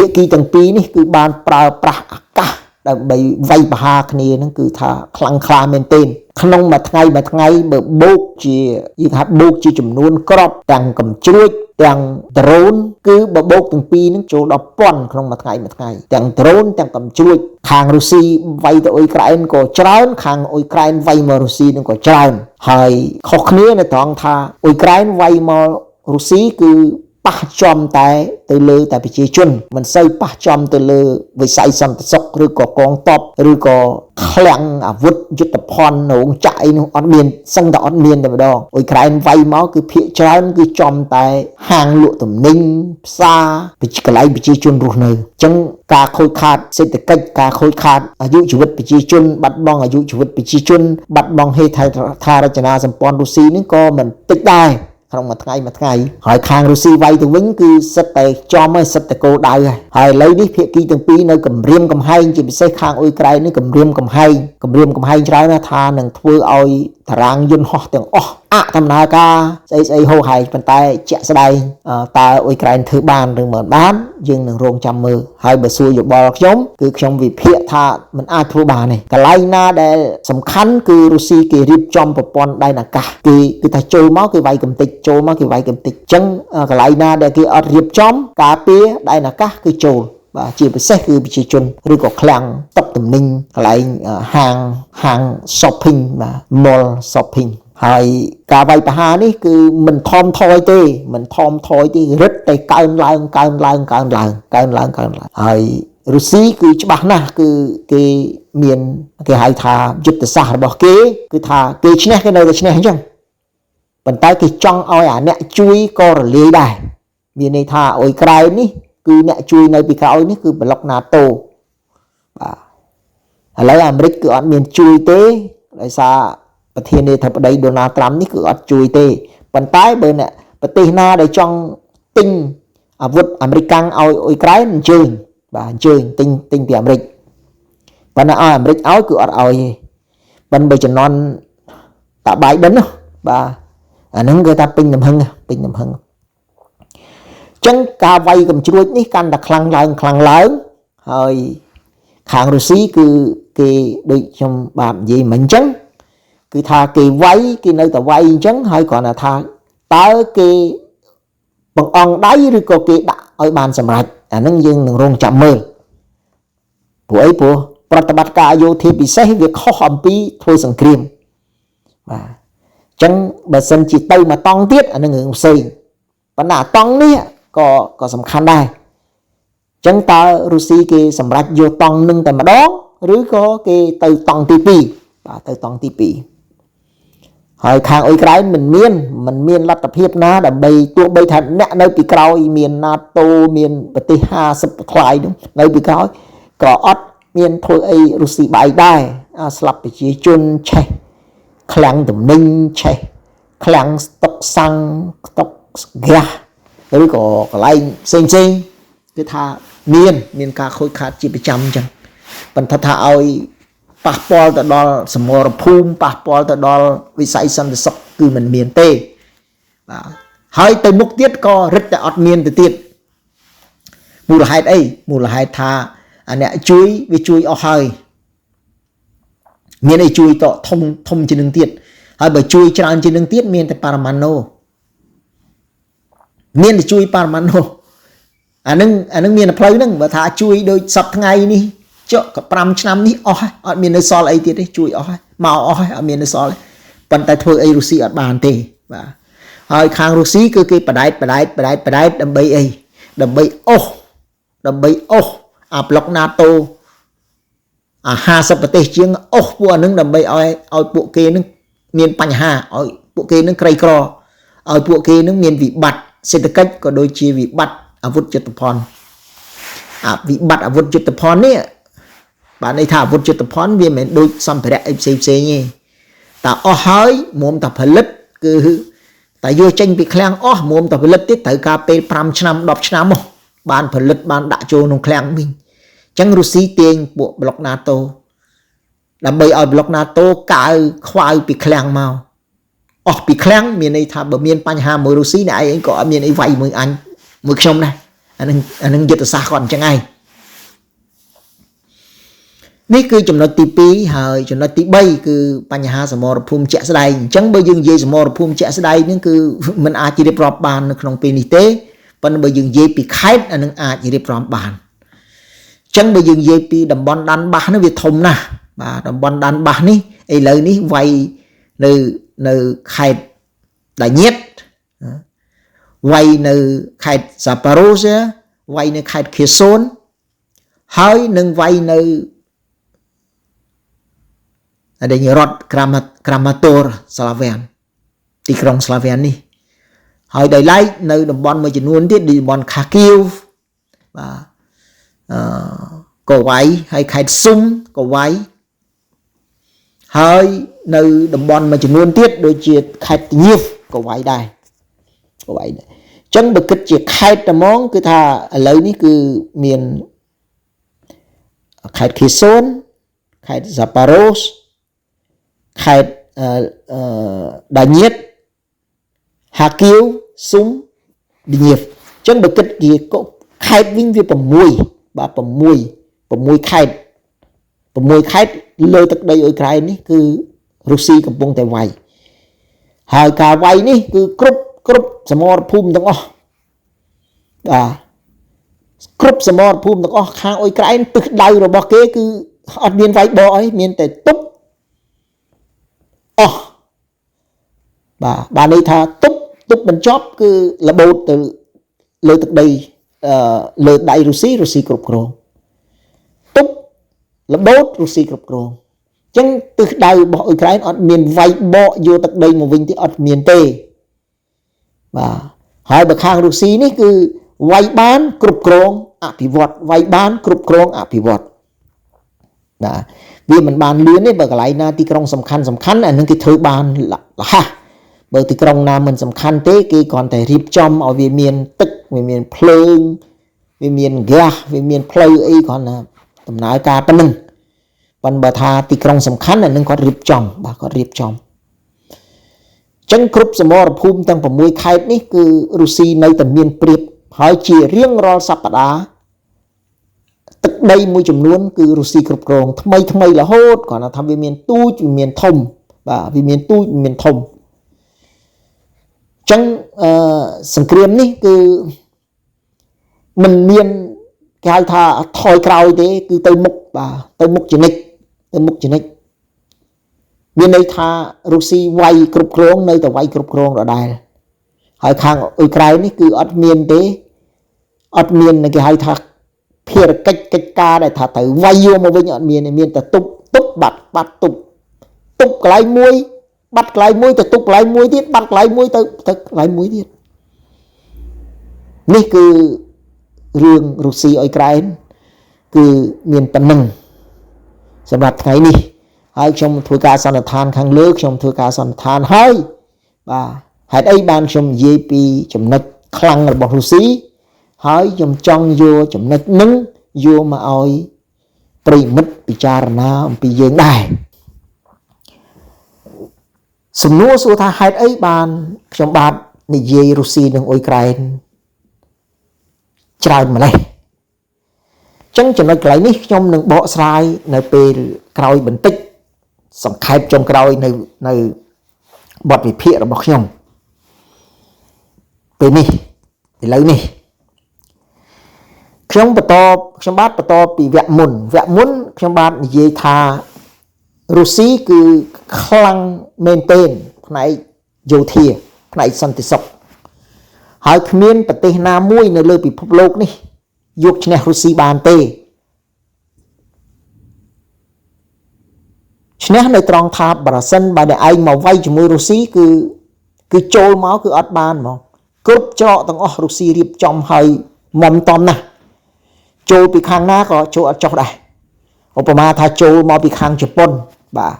ភាគីទាំងពីរនេះគឺបានប្រើប្រាស់អាកាសដើម្បីវាយប្រហារគ្នានឹងគឺថាខ្លាំងក្លាមែនទែនក្នុងមួយថ្ងៃមួយថ្ងៃបើបូកជាយើងថាបូកជាចំនួនក្របទាំងកំជ្រួចទាំងដ្រូនគឺបើបូកទាំងពីរនឹងចូលដល់ពាន់ក្នុងមួយថ្ងៃមួយថ្ងៃទាំងដ្រូនទាំងកំជ្រួចខាងរុស្ស៊ីវាយទៅអ៊ុយក្រែនក៏ច្រើនខាងអ៊ុយក្រែនវាយមករុស្ស៊ីនឹងក៏ច្រើនហើយខុសគ្នានៅត្រង់ថាអ៊ុយក្រែនវាយមករុស្ស៊ីគឺប៉ះចំតែទៅលើតែប្រជាជនមិនសូវប៉ះចំទៅលើវិស័យសន្តិសុខឬក៏កងទ័ពឬក៏ឃ្លាំងអាវុធយុទ្ធភ័ណ្ឌរោងចក្រអីនោះអត់មានសឹងតែអត់មានតែម្ដងអ៊ុយក្រែនវាយមកគឺភាកច្រើនគឺចំតែហាងលក់ទំនិញផ្សារប្រជាកន្លែងប្រជាជនរស់នៅអញ្ចឹងការខូចខាតសេដ្ឋកិច្ចការខូចខាតអាយុជីវិតប្រជាជនបាត់បង់អាយុជីវិតប្រជាជនបាត់បង់ហេដ្ឋារចនាសម្ព័ន្ធរុស្ស៊ីនេះក៏មិនតិចដែរក្នុងមួយថ្ងៃមួយថ្ងៃហើយខាងរុស្ស៊ីវាយទៅវិញគឺសិតតែចំហើយសិតតែគោលដៅហើយហើយឥឡូវនេះភាគីទាំងពីរនៅគម្រាមកំហែងជាពិសេសខាងអ៊ុយក្រែននេះគម្រាមកំហែងគម្រាមកំហែងច្រើនណាស់ថានឹងធ្វើឲ្យតារាងយន្តហោះទាំងអស់អដំណើរការស្អីស្អីហូហែកប៉ុន្តែជាក់ស្ដែងតើអ៊ុយក្រែនធ្វើបានឬមិនបានយើងនឹងរងចាំមើលហើយបើសួរយោបល់ខ្ញុំគឺខ្ញុំវិភាគថាมันអាចធ្វើបានទេកន្លែងណាដែលសំខាន់គឺរុស្ស៊ីគេរៀបចំប្រព័ន្ធដែនអាកាសគេគឺថាចូលមកគេវាយកំទេចចូលមកគេវាយកំទេចអញ្ចឹងកន្លែងណាដែលគេអត់រៀបចំការពារដែនអាកាសគឺចូលបាទជាពិសេសគឺប្រជាជនឬក៏ឃ្លាំងតុកទំនិញកន្លែងហាងហាង shopping បាទ mall shopping ហើយការវាយប្រហារនេះគឺមិនថមថយទេមិនថមថយទេរឹតតែកើនឡើងកើនឡើងកើនឡើងកើនឡើងកើនឡើងហើយរុស្ស៊ីគឺច្បាស់ណាស់គឺគេមានគេហៅថាយុទ្ធសាស្ត្ររបស់គេគឺថាគេឈ្នះគេនៅតែឈ្នះអញ្ចឹងប៉ុន្តែគេចង់ឲ្យអាអ្នកជួយក៏រលាយដែរមានន័យថាអ៊ុយក្រែននេះគឺអ្នកជួយនៅពីក្រោយនេះគឺប្លុក NATO បាទឥឡូវអាមេរិកគឺអត់មានជួយទេដោយសារប្រធានាធិបតីដូណាល់ត្រាំនេះគឺអត់ជួយទេប៉ុន្តែបើអ្នកប្រទេសណាដែលចង់ទិញអាវុធអាមេរិកកាំងឲ្យអ៊ុយក្រែនអញ្ជើញបាទអញ្ជើញទិញទិញពីអាមេរិកប៉ុន្តែឲ្យអាមេរិកឲ្យគឺអត់ឲ្យទេប៉ុន្តែបើជំនាន់តាបាយដិននោះបាទអាហ្នឹងគេថាពេញទំហឹងពេញទំហឹងចឹងការវាយកំជ្រួចនេះកាន់តែខ្លាំងឡើងខ្លាំងឡើងហើយខាងរុស្ស៊ីគឺគេដូចខ្ញុំបាទនិយាយមិញអញ្ចឹងគឺថាគេវាយគេនៅតែវាយអញ្ចឹងហើយគ្រាន់តែថាតើគេបង្អង់ដៃឬក៏គេដាក់ឲ្យបានសម្រេចអាហ្នឹងយើងនឹងរងចាំមើលព្រោះអីព្រោះប្រតិបត្តិការយោធាពិសេសវាខុសអំពីធ្វើសង្គ្រាមបាទអញ្ចឹងបើសិនជាទៅមកតង់ទៀតអានឹងរឿងផ្សេងប៉ុន្តែអាតង់នេះក៏ក៏សំខាន់ដែរអញ្ចឹងតើរុស្ស៊ីគេសម្រេចយកតង់នឹងតែម្ដងឬក៏គេទៅតង់ទី2បាទទៅតង់ទី2ហើយខាងអ៊ុយក្រែនមិនមានមិនមានលទ្ធភាពណាដើម្បីទោះបីថាអ្នកនៅពីក្រោយមាន NATO មានប្រទេស50ថ្លៃនោះនៅពីក្រោយក៏អត់មានធ្វើអីរុស្ស៊ីបាយដែរស្លាប់ប្រជាជនឆេះឃ្លាំងទំនិញឆេះឃ្លាំងស្តុកសាំងស្តុកហ្គាសឬក៏កន្លែងផ្សេងផ្សេងគឺថាមានមានការខូចខាតជាប្រចាំអញ្ចឹងប៉ុន្តែថាឲ្យប៉ះពាល់ទៅដល់សមរភូមិប៉ះពាល់ទៅដល់វិស័យសន្តិសុខគឺមិនមានទេបាទហើយទៅមុខទៀតក៏រឹតតែអត់មានទៅទៀតមូលហេតុអីមូលហេតុថាអាអ្នកជួយវាជួយអស់ហើយមានអីជួយតធំធំជាងនឹងទៀតហើយបើជួយច្រើនជាងនឹងទៀតមានតែប៉ារ៉ាម៉ាណូមានតែជួយប៉ារ៉ាម៉ាណូអានឹងអានឹងមានតែផ្លូវហ្នឹងបើថាជួយដូចសប្តាហ៍ថ្ងៃនេះចុះក៏5ឆ្នាំនេះអស់ហើយអត់មាននៅសល់អីទៀតទេជួយអស់ហើយមកអស់ហើយអត់មាននៅសល់ទេប៉ុន្តែធ្វើអីរុស្ស៊ីអត់បានទេបាទហើយខាងរុស្ស៊ីគឺគេបដែតបដែតបដែតបដែតដើម្បីអីដើម្បីអូសដើម្បីអូសអាប្លុក NATO អា50ប្រទេសជាងអូសពួកអានឹងដើម្បីឲ្យឲ្យពួកគេនឹងមានបញ្ហាឲ្យពួកគេនឹងក្រីក្រឲ្យពួកគេនឹងមានវិបត្តិសេដ្ឋកិច្ចក៏ដូចជាវិបត្តិអាវុធយុទ្ធភ័ណ្ឌអាវិបត្តិអាវុធយុទ្ធភ័ណ្ឌនេះបាទន័យថាអាវុធយុទ្ធភ័ណ្ឌវាមិនមែនដូចសម្ភារៈអីផ្សេងផ្សេងទេតែអស់ហើយមុំតែផលិតគឺតែយកចេញពីឃ្លាំងអស់មុំតែផលិតទៀតត្រូវការពេល5ឆ្នាំ10ឆ្នាំមកបានផលិតបានដាក់ចូលក្នុងឃ្លាំងវិញអញ្ចឹងរុស្ស៊ីទាញពួកប្លុក NATO ដើម្បីឲ្យប្លុក NATO កៅខ្វាវពីឃ្លាំងមកអស់ពីឃ្លាំងមានន័យថាបើមានបញ្ហាមួយរុស្ស៊ីអ្នកឯងក៏អត់មានអីវាយមួយអញមួយខ្ញុំដែរ អានឹងយុទ្ធសាស្ត្រគាត់អញ្ចឹងឯងនេះគឺចំណុចទី2ហើយចំណុចទី3គឺបញ្ហាសមរភូមិជាក់ស្ដែងអញ្ចឹងបើយើងនិយាយសមរភូមិជាក់ស្ដែងហ្នឹងគឺมันអាចរៀបរាប់បាននៅក្នុងពេលនេះទេប៉ុន្តែបើយើងនិយាយពីខេត្តអានឹងអាចរៀបរាប់បានអញ្ចឹងបើយើងនិយាយពីតំបន់ដានបាសនេះវាធំណាស់បាទតំបន់ដានបាសនេះឥឡូវនេះវាយនៅខេត្តដាញៀតវាយនៅខេត្តសាប៉ារ៉ូសវាយនៅខេត្តខេសូនហើយនឹងវាយនៅអដែលរដ្ឋក្រាម៉ាតូរស្លាវែនទីក្រុងស្លាវែននេះហើយដោយឡែកនៅតំបន់មួយចំនួនទៀតតំបន់ខាគៀវបាទអឺក៏វាយហើយខេត្តស៊ុំក៏វាយហើយនៅតំបន់មួយចំនួនទៀតដូចជាខេត្តញៀវក៏វាយដែរក៏វាយដែរអញ្ចឹងបើគិតជាខេត្តតែហ្មងគឺថាឥឡូវនេះគឺមានខេត្តខេសូនខេត្តសាប៉ារ៉ូសខេត្តអឺដាញៀតហាគៀវស៊ុំឌញៀវអញ្ចឹងបើគិតជាខេត្តវិញវា6បាទ6 6ខេត្ត6ខេត្តលើទឹកដីអ៊ុយក្រែននេះគឺរុស្ស៊ីកំពុងតែវាយហើយការវាយនេះគឺគ្រប់គ្រប់សមរភូមិទាំងអស់បាទគ្រប់សមរភូមិទាំងអស់ខាងអ៊ុយក្រែនទិសដៅរបស់គេគឺអត់មានវាយបកអីមានតែទប់អស់បាទបានន័យថាទប់ទប់បញ្ចប់គឺរបូតទៅលើទឹកដីអឺលើដៃរុស្ស៊ីរុស្ស៊ីគ្រប់គ្រងទប់របូតរុស្ស៊ីគ្រប់គ្រងអញ្ចឹងទិសដៅរបស់អ៊ុយក្រែនអត់មានវាយបកយកទឹកដីមកវិញទេអត់មានទេបាទហើយបើខាងរុស្ស៊ីនេះគឺវាយបានគ្រប់គ្រងអភិវឌ្ឍវាយបានគ្រប់គ្រងអភិវឌ្ឍបាទវាមិនបានលឿនទេបើកន្លែងណាទីក្រុងសំខាន់សំខាន់អានឹងគេធ្វើបានលះបើទីក្រុងណាមិនសំខាន់ទេគេគ្រាន់តែរៀបចំឲ្យវាមានទឹកវាមានភ្លើងវាមានហ្គាសវាមានផ្លូវអីគ្រាន់តែដំណើរការប៉ុណ្ណឹងប៉ុន្តែបើថាទីក្រុងសំខាន់អានឹងគាត់រៀបចំបាទគាត់រៀបចំចឹងគ្រប់សមរភូមិទាំង6ខេត្តនេះគឺរុស្ស៊ីនៅតែមានព្រៀបហើយជារៀងរាល់សប្តាហ៍ទឹកដីមួយចំនួនគឺរុស្ស៊ីគ្រប់គ្រងថ្មីថ្មីរហូតគ្រាន់តែថាវាមានទូចវាមានធំបាទវាមានទូចវាមានធំចឹងអឺសង្គ្រាមនេះគឺมันមានគេហៅថាថយក្រោយទេគឺទៅមុខបាទទៅមុខជានិច្ចទៅមុខជានិច្ចមានន័យថារុស្ស៊ីវាយគ្រប់គ្រងនៅតែវាយគ្រប់គ្រងដដែលហើយខាងអ៊ុយក្រែននេះគឺអត់មានទេអត់មានគេហៅថាភារកិច្ចកិច្ចការដែលថាត្រូវវាយយកមកវិញអត់មានមានតែទប់ទប់បាត់បាត់ទប់ទប់កន្លែងមួយបាត់កន្លែងមួយទៅទប់កន្លែងមួយទៀតបាត់កន្លែងមួយទៅទៅកន្លែងមួយទៀតនេះគឺរឿងរុស្ស៊ីអ៊ុយក្រែនគឺមានប៉ុណ្ណឹងសម្រាប់ថ្ងៃនេះហើយខ្ញុំធ្វើការសន្និដ្ឋានខាងលើខ្ញុំធ្វើការសន្និដ្ឋានហើយបាទហេតុអីបានខ្ញុំនិយាយពីចំណុចខ្លាំងរបស់រុស្ស៊ីហើយខ្ញុំចង់យកចំណុចនឹងយកមកឲ្យប្រិមិត្តពិចារណាអំពីយើងដែរសំណួរសួរថាហេតុអីបានខ្ញុំបាទនិយាយរុស្ស៊ីនិងអ៊ុយក្រែនច្រើនម្លេះចឹងចំណុចកន្លែងនេះខ្ញុំនឹងបកស្រាយនៅពេលក្រោយបន្តិចសង្ខេបចុងក្រោយនៅបទវិភាគរបស់ខ្ញុំពេលនេះឥឡូវនេះខ្ញុំបន្តខ្ញុំបាទបន្តពីវគ្គមុនវគ្គមុនខ្ញុំបាទនិយាយថារុស្ស៊ីគឺខ្លាំងមែនទែនផ្នែកយោធាផ្នែកសន្តិសុខហើយគ្មានប្រទេសណាមួយនៅលើពិភពលោកនេះយកឈ្នះរុស្ស៊ីបានទេឈ្នះនៅត្រង់ថាប្រសិនបើអ្នកឯងមកវាយជាមួយរុស្ស៊ីគឺចូលមកគឺអត់បានហ្មងគ្រប់ច្រកទាំងអស់រុស្ស៊ីរៀបចំឲ្យមុំតំណាស់ចូលពីខាងណាក៏ចូលអត់ចុះដែរឧបមាថាចូលមកពីខាងជប៉ុនបាទ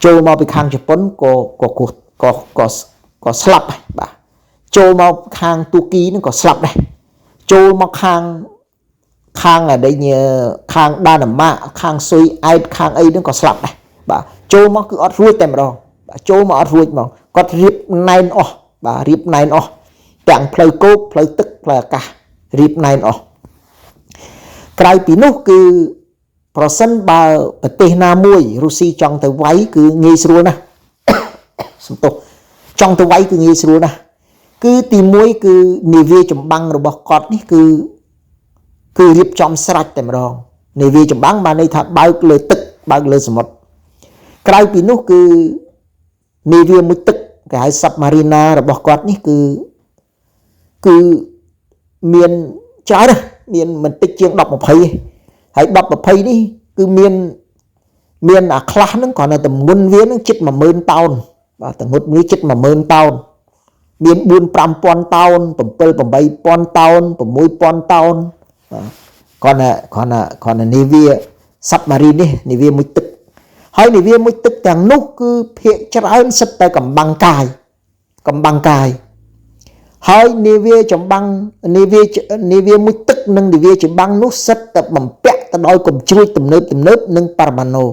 ចូលមកពីខាងជប៉ុនក៏ក៏ក៏ក៏ក៏ស្លាប់ដែរបាទចូលមកខាងទូគីនឹងក៏ស្លាប់ដែរចូលមកខាងខាងអីខាងដាណាម៉ាកខាងស៊ុយអែតខាងអីនឹងក៏ស្លាប់ដែរបាទចូលមកគឺអត់រួចតែម្ដងបាទចូលមកអត់រួចហ្មងគាត់រៀបណែនអស់បាទរៀបណែនអស់ទាំងផ្លូវគោកផ្លូវទឹកផ្លូវអាកាស រៀបណែនអស់ក្រៅពីនោះគឺប្រសិនបើប្រទេសណាមួយរុស្ស៊ីចង់ទៅវាយគឺងាយស្រួលណាស់ សំទោសចង់ទៅវាយគឺងាយស្រួលណាស់គឺទី1គឺនាវាចម្បាំងរបស់គាត់នេះគឺរៀបចំស្រេចតែម្ដងនាវាចម្បាំងបានន័យថាបើកលើទឹកបើកលើសមុទ្រក្រៅពីនោះគឺនាវាមួយទឹកគេហៅ submarine របស់គាត់នេះគឺមានច្រើនណាស់មានមិនតិចជាង10 20ទេហើយ10 20នេះគឺមានអាខ្លះហ្នឹងគ្រាន់តែទម្ងន់វាហ្នឹងជិត10000តោនបាទទម្ងន់វាជិត10000តោនមាន4 5000តោន7 8000តោន6000តោនបាទគ្រាន់តែនាវា submarine នេះនាវាមួយទឹកហើយនាវាមួយទឹកទាំងនោះគឺភាកច្រើនសិតតែកំបាំងកាយកំបាំងកាយហើយនាវាចម្បាំងនាវាមួយទឹកនិងនាវាចម្បាំងនោះសិតតែបំពាក់ទៅដោយកំជ្រួចទំនើបទំនើបនិងបរមាណូ។